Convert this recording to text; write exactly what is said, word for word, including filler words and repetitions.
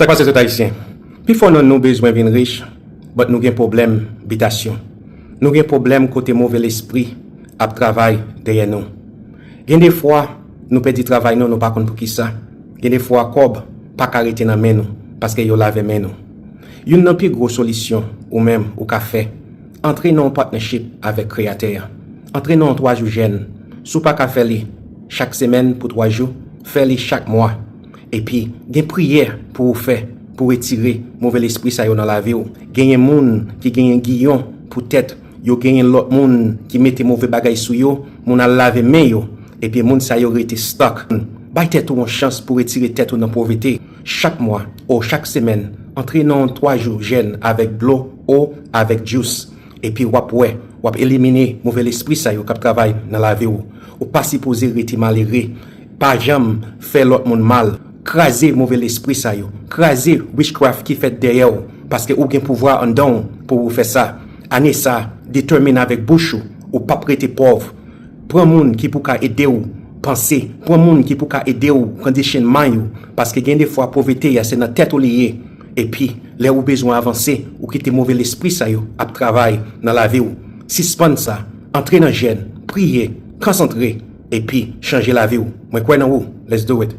Sa k pase, tout Ayisyen? Pifò nan nou bezwen vin rich, but nou gen pwoblèm bitasyon. Nou gen pwoblèm kote move lespri ap travay dèyè nou. Gen de fwa, nou pèdi travay nou, nou pa konn poukisa. Gen de fwa, kòb pa ka rete nan men nou, paske yo lave men nou. Youn nan pi gwo solisyon ou menm ou ka fè, antre nan yon partnership avèk Kreyatè a. Antre nan yon twa jou jèn. Si w pa ka fè li chak semèn pou twa jou, fè li chak mwa. Epi, gen priyè pou ou fè pou retire move lespri sa yo nan lavi w. Genyen moun ki genyen giyon pou tèt, yo genyen lòt moun ki mete move bagay sou yo, moun al lave men yo, epi moun sa yo rete stuck. Bay tèt ou yon chans pou retire tèt ou nan povrete. Chak mwa, o chak semèn, antre nan yon twa jou jèn avèk dlo o avèk jus. Epi w ap wè, w ap elimine move lespri sa yo k ap travay nan lavi w. Ou pa sipoze rete malere. Pa janm fè lòt moun mal. Kraze move lespri sa yo. Kraze witchcraft ki fèt dèyè w, paske ou gen pouvwa anndan w pou ou fè sa. Ane sa, determine avèk bouch ou, ou p ap rete pòv. Pran moun ki pou ka ede w panse, pran moun ki pou ka ede w pran de chemen ou, paske gen de fwa povrete a se nan tèt ou li ye. Epi, lè ou bezwen avanse, ou kite move lespri sa yo ap travay nan lavi w. Sispann sa, antre nan jèn, priye, konsantre, epi chanje lavi w. Mwen kwè nan ou. Let's do it.